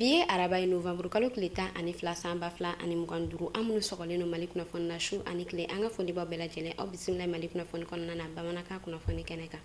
Bi ye araba ye, novembre kalo tile 12 san 2025. An minnu sɔgɔlen don Mali kunnafoni na su ani tile, an ka foli b'aw bɛɛ lajɛlen. Aw bisimila Mali kunnafoni kɔnɔna na, bamanankan kunnafoni kɛnɛ kan.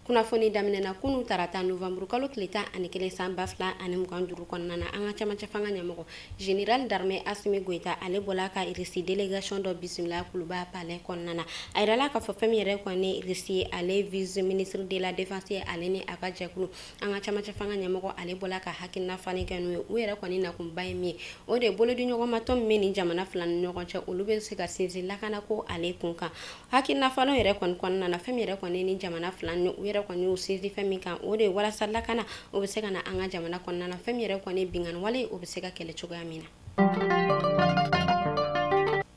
Kunnafoni daminɛna kunu tarata novembre kalo tile 11 san 2025 kɔnɔna na. An ka camancɛ fanga ɲɛmɔgɔ général d'armée Assimi Goïta, ale bɔla ka Russie délégation dɔ bisimila Kuluba palais kɔnɔna na. A yirala k'a fɔ fɛn min yɛrɛ kɔni Russie ale vice ministre de la défense ye, ale ni a ka jɛkulu, an ka camancɛ fanga ɲɛmɔgɔ ale bɔla ka hakilina falen kɛ n'u ye. U yɛrɛ kɔni nakunba ye min ye, o de bolodi ɲɔgɔnmatɔ min bɛ nin jamana fila ni ɲɔgɔn cɛ, olu bɛ se ka sinsin lakanako ale kun kan. Hakilina falen yɛrɛ kɔni kɔnɔna na, fɛn min yɛrɛ kɔni ni jamana fila ni u yɛrɛ kɔni y'u sinsin fɛn min kan, o de ye walasa lakana o bɛ se ka na an ka jamana kɔnɔna na, fɛn min yɛrɛ kɔni binkanni wale o bɛ se ka kɛlɛ cogoya min na.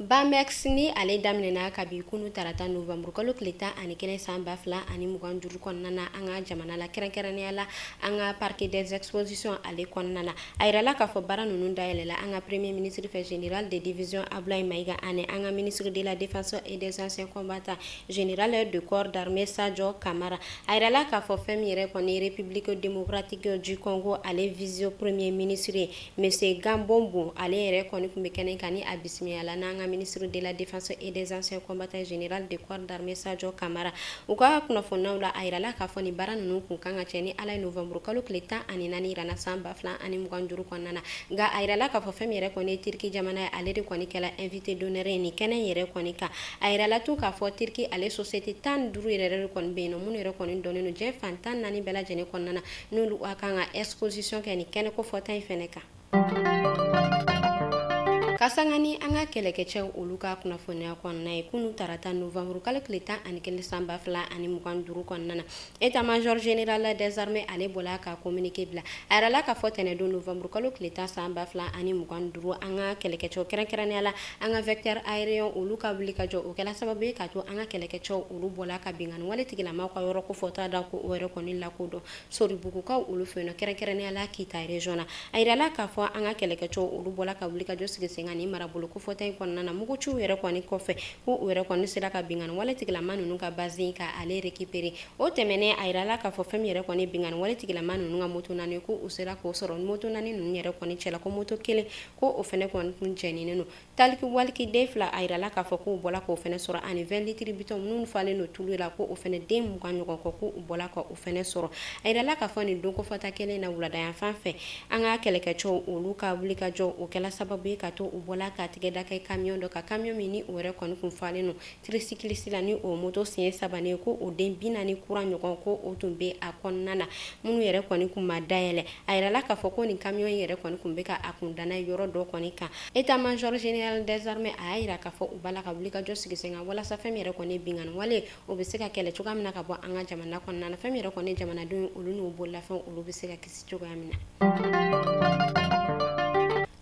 Bamex ni ale daminɛna kabi kunu tarata novembre kalo tile 11 san 2025 kɔnɔna na an ka jamana la, kɛrɛnkɛrɛnnenya la an ka parc des expositions ale kɔnɔna na. A yirala k'a fɔ baara ninnu dayɛlɛla an ka premier ministre fɛ, général de division Abdoulaye Maïga, ani an ka ministre de la défense et des anciens combattants, général de corps d'armée Sadio Camara. A yirala k'a fɔ fɛn min yɛrɛ kɔni République démocratique du Congo ale vice premier ministre ye, monsieur Gambombo, ale yɛrɛ kɔni tun bɛ kɛnɛ kan ni a bisimila n'an ka ministre de la défense et des anciens combattants, général de corps d'armée Sadio Camara. U ka kunnafoniyaw la, a yirala k'a fɔ nin baara ninnu kun kan ka cɛ ni Ala ye novembre kalo tile 14 yira na san 2025 kɔnɔna na. Nka a yirala k'a fɔ fɛn min yɛrɛ kɔni ye Turki jamana ye, ale de kɔni kɛla invité d'honneur ye nin kɛnɛ yɛrɛ kɔni kan. A yirala tun k'a fɔ Turki ale société 15 yɛrɛ de kɔni bɛ yen nɔ, minnu yɛrɛ kɔni dɔnnen don diɲɛ fan 14 bɛɛ lajɛlen kɔnɔna na, n'olu ka kan ka exposition kɛ nin kɛnɛ kofɔta in fɛnɛ kan. Ka sanga ni an ka kɛlɛkɛcɛw olu ka kunnafoniya kɔnɔna ye, kunu tarata novembre kalo tile 11 san 2025 kɔnɔna na, état major général des armées ale bɔla ka communiqué bila. A yirala k'a fɔ tɛnɛdon novembre kalo tile 10 san 2025, an ka kɛlɛkɛcɛw, kɛrɛnkɛrɛnnenya la an ka vecteur aérien olu ka wuli ka jɔ, o kɛla sababu ye k'a to an ka kɛlɛkɛcɛw olu bɔla ka binkanni wale tigilamaw ka yɔrɔ kofɔta da ko o yɛrɛ kɔni lakodɔn Soribugukaw olu fɛ yen nɔ, kɛrɛnkɛrɛnnenya la Kita région na. A yirala k'a fɔ an ka kɛlɛkɛcɛw olu bɔla ka wuli ka jɔ sigi sen kan nin marabolo kofɔta in kɔnɔna na, muguciw yɛrɛ kɔni kɔfɛ, ko u yɛrɛ kɔni sera ka binkanni wale tigilama ninnu ka base ka ale récupérer. O tɛmɛnen, a yirala k'a fɔ fɛn min yɛrɛ kɔni binkanni wale tigilama ninnu ka moto naani, ko u sera k'o sɔrɔ. Moto naani ninnu yɛrɛ kɔni cɛla, ko moto kelen ko o fɛnɛ kɔni kun jɛninen don. Taliki waliki den fila, a yirala k'a fɔ k'u bɔla k'o fɛnɛ sɔrɔ, ani 20 litres bitɔn minnu falen don tulu la, ko o fɛnɛ den 20 ɲɔgɔn kɔ, ko u bɔla ka o fɛnɛ sɔrɔ. A yirala k'a fɔ nin don kofɔta kelen na, wulada fan fɛ, an ka kɛlɛkɛcɛw olu ka wuli ka jɔ, o kɛla sababu ye ka to u bɔla ka tigɛ da kɛ camion dɔ ka, camion min ni o yɛrɛ kɔni kun falen don tricycle la, ni o moto siɲɛ saba ni ko o den 40 kura ɲɔgɔn ko o tun bɛ a kɔnɔna na, minnu yɛrɛ kɔni kun ma dayɛlɛ. A yirala k'a fɔ ko nin camion yɛrɛ kɔni kun bɛ ka a kun danna yɔrɔ dɔ kɔni kan. État major général des armées a y'a yira k'a fɔ u b'a la ka wuli ka jɔ sigi sen kan walasa fɛn min yɛrɛ kɔni binkanni wale o bɛ se ka kɛlɛ cogoya min na ka bɔ an ka jamana kɔnɔna na, fɛn min yɛrɛ kɔni jamanadenw olu n'u bololafɛnw olu bɛ se ka kisi cogoya min na.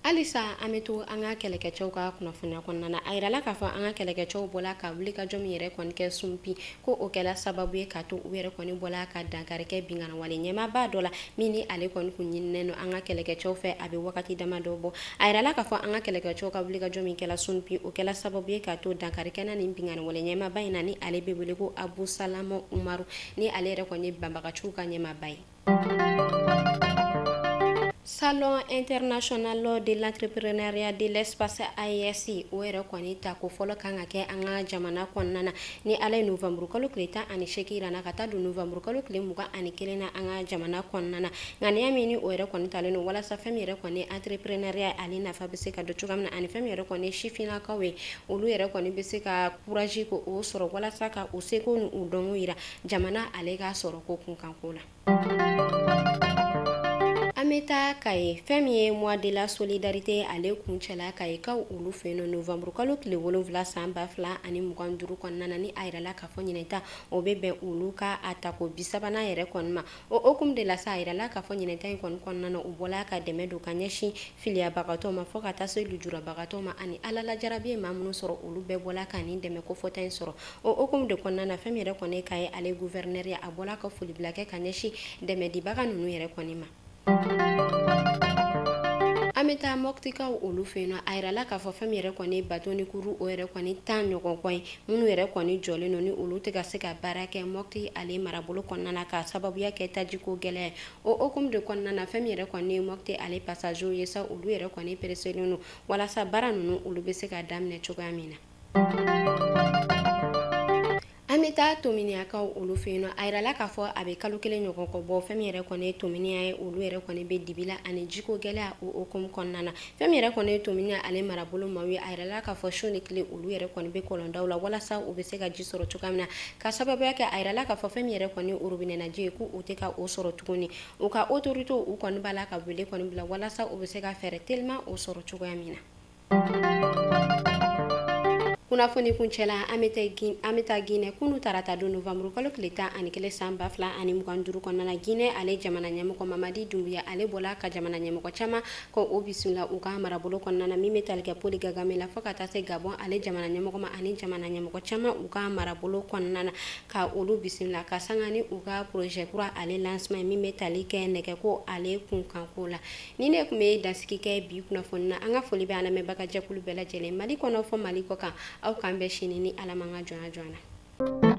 Halisa an bɛ to an ka kɛlɛkɛcɛw ka kunnafoniya kɔnɔna na. A yirala k'a fɔ an ka kɛlɛkɛcɛw bɔla ka wuli ka jɔ min yɛrɛ kɔni kɛ Sunpi, ko o kɛla sababu ye k'a to u yɛrɛ kɔni bɔla ka dankari kɛ binkanni wale ɲɛmaaba dɔ la, min ni ale kɔni kun ɲininen don an ka kɛlɛkɛcɛw fɛ a bɛ wagati dama dɔ bɔ. A yirala k'a fɔ an ka kɛlɛkɛcɛw ka wuli ka jɔ min kɛla Sunpi, o kɛla sababu ye k'a to dankari kɛnɛ nin binkanni wale ɲɛmaaba in na, ni ale bɛ wele ko Abu Salama Umaru, ni ale yɛrɛ kɔni ye banbagaciw ka ɲɛmaaba ye. Salon international de l'entrepreneuriat de l'espace AES, o yɛrɛ kɔni ta ko fɔlɔ kan ka kɛ an ka jamana kɔnɔna na ni Ala ye novembre kalo tile 18 yira na ka taa don novembre kalo tile 21 na an ka jamana kɔnɔna na. Ŋaniya min ni o yɛrɛ kɔni talen don walasa fɛn min yɛrɛ kɔni entrepreneuriat ale nafa bɛ se ka dɔn cogoya min na, ani fɛn min yɛrɛ kɔni sifinnakaw ye, olu yɛrɛ kɔni bɛ se ka courage ko o sɔrɔ walasa ka u seko ni u dɔnko yira jamana ale ka sɔrɔ ko kunkanko la. An bɛ taa Kaye. Fɛn min ye mois de la solidarité ale kuncɛla Kayekaw olu fɛ yen nɔ novembre kalo tile 7 san 2025 kɔnɔna na, ni a yirala k'a fɔ ɲinɛta o bɛ bɛn olu ka a tako 30nan yɛrɛ kɔni ma. O hokumu de la sa, a yirala k'a fɔ ɲinɛta in kɔni kɔnɔna na, u bɔla ka dɛmɛ don ka ɲɛsin filiyabagatɔw ma fo ka taa se lujurabagatɔw ma, ani Ala lajarabi ye maa minnu sɔrɔ, olu bɛɛ bɔla ka nin dɛmɛ kofɔta in sɔrɔ. O hokumu de kɔnɔna na, fɛn min yɛrɛ kɔni Kaye ale gouverneur ye, a bɔla ka folibila kɛ ka ɲɛsin dɛmɛdibaga ninnu yɛrɛ kɔni ma. An An bɛ taa Mɔptikaw olu fɛ yen nɔ. A yirala k'a fɔ fɛn min yɛrɛ kɔni bato ni kuru o yɛrɛ kɔni 10 ɲɔgɔn kɔ ye, minnu yɛrɛ kɔni jɔlen don ni olu tɛ ka se ka baara kɛ Mɔpti ale marabolo kɔnɔna na k'a sababuya kɛ tajiko gɛlɛya ye. O hukumu de kɔnɔna na, fɛn min yɛrɛ kɔni ye Mɔpti ale passager ye sa, olu yɛrɛ kɔni pereselen don walasa baara ninnu olu bɛ se ka daminɛ cogoya min na. An bɛ taa Tominiyakaw olu fɛ yen nɔ. A yirala k'a fɔ a bɛ kalo 1 ɲɔgɔn kɔ bɔ, fɛn min yɛrɛ kɔni ye Tominiya ye, olu yɛrɛ kɔni bɛ dibi la ani jiko gɛlɛya o hukumu kɔnɔna na. Fɛn min yɛrɛ kɔni ye Tominiya ale marabolo maaw ye, a yirala k'a fɔ su ni tile olu yɛrɛ kɔni bɛ kɔlɔndaw la walasa u bɛ se ka ji sɔrɔ cogoya min na, ka sababuya kɛ a yirala k'a fɔ fɛn min yɛrɛ kɔni ye robinet ji ye, k'u tɛ ka o sɔrɔ tuguni. U ka autorité u kɔni b'a la ka wele kɔni bila walasa u bɛ se ka fɛɛrɛ teliman o sɔrɔ cogoya min na. Kunnafoni kuncɛla, an bɛ taa Guinée. Kunu tarata don novembre kalo tile 11 san 2025 kɔnɔna na, Guinée ale jamana ɲɛmɔgɔ Mamadi Doumbouya ale bɔla ka jamana ɲɛmɔgɔ caman ko o bisimila u ka marabolo kɔnɔna na, min bɛ tali kɛ Paul Kagame la fo ka taa se Gabon ale jamana ɲɛmɔgɔ ma ani jamana ɲɛmɔgɔ caman u ka marabolo kɔnɔna na, ka olu bisimila ka sanga ni u ka projet kura ale lancement min bɛ tali kɛ nɛgɛko ale kunkanko la. Ni ne tun bɛ dansigi kɛ bi kunnafoni na, an ka foli bɛ an lamɛnbaga jɛkulu bɛɛ lajɛlen Mali kɔnɔ fɔ Mali kɔ kan. Aw k'an bɛn sini ni Ala m'an ka jɔnya jɔ an na.